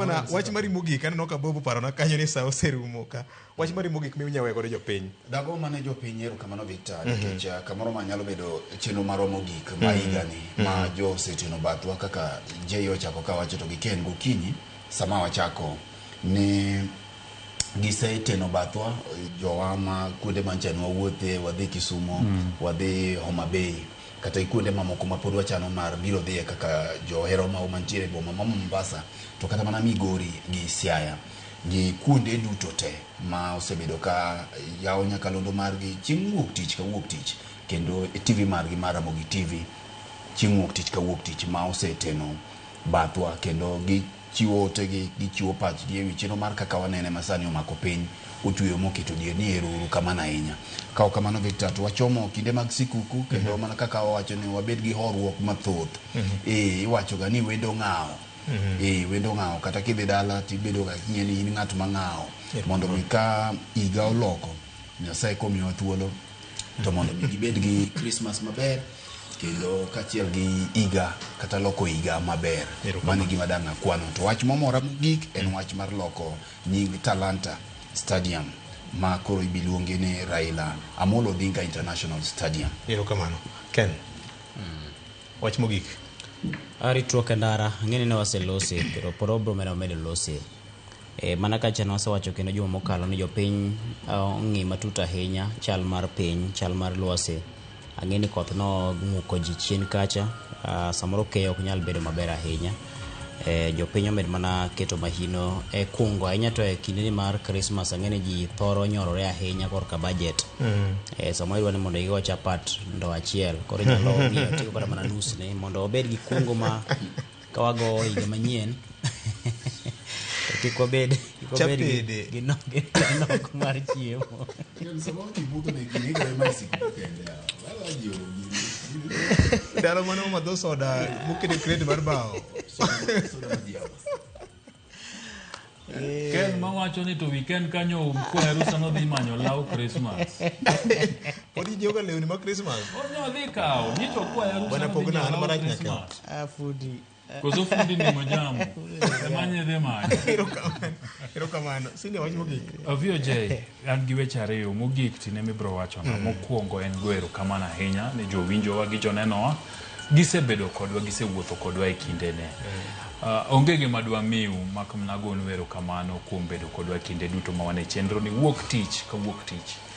Mana wach mari mogik aneno ka Bobo parona kanyo ni sa oserumo ka. Wach mari mogik minya weyo godo jopiny. Dago mane jopiny erokamano Victor nikech kamoro ma nyalo bedo chenro marwa mogik ma higani ma jo oseteno bathwa kaka Jay ochako kawacho to gi Ken gokinyi sama wachako ni giseteno bathwa jowa ma kuonde mancha ne wawuothe wadhi Kisumo wadhi Homa Bay kata kuonde mamoko ma pod wachano mar biro dhiye kaka johero ma mantiere e boma ma Mombasa to kata mana Migori gi Siaya gi kuonde duto te ma osebedo ka yawo nyakalondo margi chieng' wuok tich ka wuok tich kendo e TV margi mar Ramogi TV chieng' wuok tich ka wuok tich ma oseteno bathwa kendo gichiwo otegi gichiwo pachgi ewi chenro mar kaka wanene ma sani omako piny otweyo moketo dier ni ero uru kamano ahinya. Ka ok kamano Victor to wachomo kinde mag sikuku kendo mana kaka wawacho ni wabed gi horuok mathoth. Eh iwacho ga ni wendo ng'awo. Eh wendo ng'awo kata kidhi dala tibedo ga king'e ni in ng'at ma ng'awo mondo mi ka higa oloko Nyasaye komiyowa thuolo to mondo mi gibed gi Christmas maber kendo kaachiel gi higa kata loko higa maber. Mano e gima dang' akwano. To wach momora mogik en wach mar loko nying Talanta Stadium ma koro ibiluonge ni Raila Amolo Odinga International Stadium. Erokamano. Ken. Wach mogik. Ritruok e ndara, ang'e ni ne waselose kendo pod wabiro medo medo lose. E, mana kacha ne wasewacho kendo juma mokalo ni jopiny ong'i matut ahinya chal mar piny, chal mar lwasi. Ang'e ni koth nong'uko ji chien kacha, samoro keyo ok nyal bedo maber ahinya. E, jopiny omed mana keto mahino e kungo ahinya to e kindeni mar Christmas ang'e ni ji thoro nyorore ahinya korka budget. E, samoro idwa ni mondo igo chapat ndo achiel koro inyalo ng'iyo tigo kata mana nus ne mondo obed gi kungo ma ka wago higa manyien to kik wabed kik wabed gi, Chapede. gi nok, gi nok mar chiemo. Samoro ji budho ne gini igore mana sikuku kende. Wala ji onge. Ndalo mane wamadho soda mokete crate mar bao. Soda ma ji awa. Ken mawacho ni to weekend kanyo kwaye rusa nodhi manyo law Christmas. Pod inyiewoga lewni mag Christmas. Nodhi kawo, nyicho kwaye rusa Bwana nodhi pogna, nyiewo an law marach nyaka. Christmas. Ah, fundi. Koso fundi ni mojambo. Ema nyidhi manyo. Erokamano. Erokamano. Sinde wach mogik. VOJ, an gi weche ariyo mogik tine mibiro wachono. Mokwongo en go erokamano ahinya ne jowinjowa gi jonenowa. Gisebedo kodwa, gisewuotho kodwa e kindene. Onge gima dwamiu mak mana gonu erokamano kuom bedo kodwa kinde duto ma wan e chenro ni wuok tich ka wuok tich.